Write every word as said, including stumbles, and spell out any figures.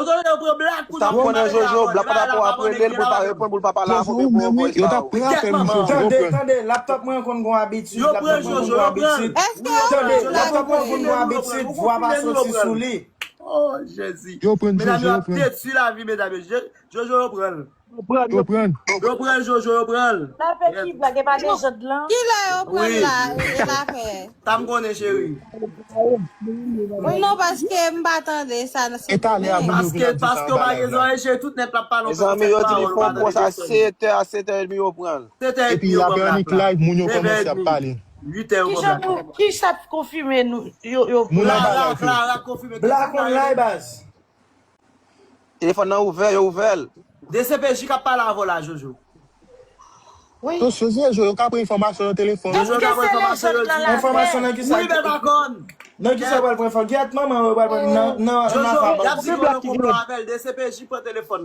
Yo pran Black pou sa pran nan Jojo, Black pa ta pou apele l pou l pa reponn, pou l pa pale avè w, men voice pa ou. Yo t ap pran apèl misye, yo pran. Tande, tande, laptop mwen konn gon abitid, laptop mwen konn gon abitid. Tande, laptop mwen konn gon abitid, vwa pa soti sou li. Oh, Jezi. Yo pran Jojo, yo pran. Medam yo ap detwi lavi medam yo. Jojo, yo pran l. Yo pran. Yo pran Jojo, yo pran l. Lapè ki Black, e pa de jant lan. Kilè yo pran l la? E lapè. Sa m konnen, cheri. Non, paske m pa tande sa nan. E talè a moun yo vin ap di sa, paske yo pa gen zòrèy, cheri, tout nèt l ap pale. Mezanmi, yo di li fè yon pwòs a sèt è, a sèt è edmi yo pran l. Epi lapè annik live, moun yo kòmanse ap pale. Uit è yo pran l. Ki sa t konfime nou? Yo, yo. Moun an pa live. Clara konfime. Black on live, baz. Telefòn nan ouvè, yo ouvè l. D C P J k ap pale avè w la, Jojo. Wi. Yo sezi, Jojo, yo ka pran enfòmasyon nan telefòn. Jojo ka pran enfòmasyon, yo di. Enfòmasyon nan ki sa? Wi, bèl bakòn. Nan ki sa yo pral pran enfòmasyon? Gyèt manman yo pral pran nan, nan, nan Jojo, y ap di yo nan konplo avè l, D C P J pran telefòn.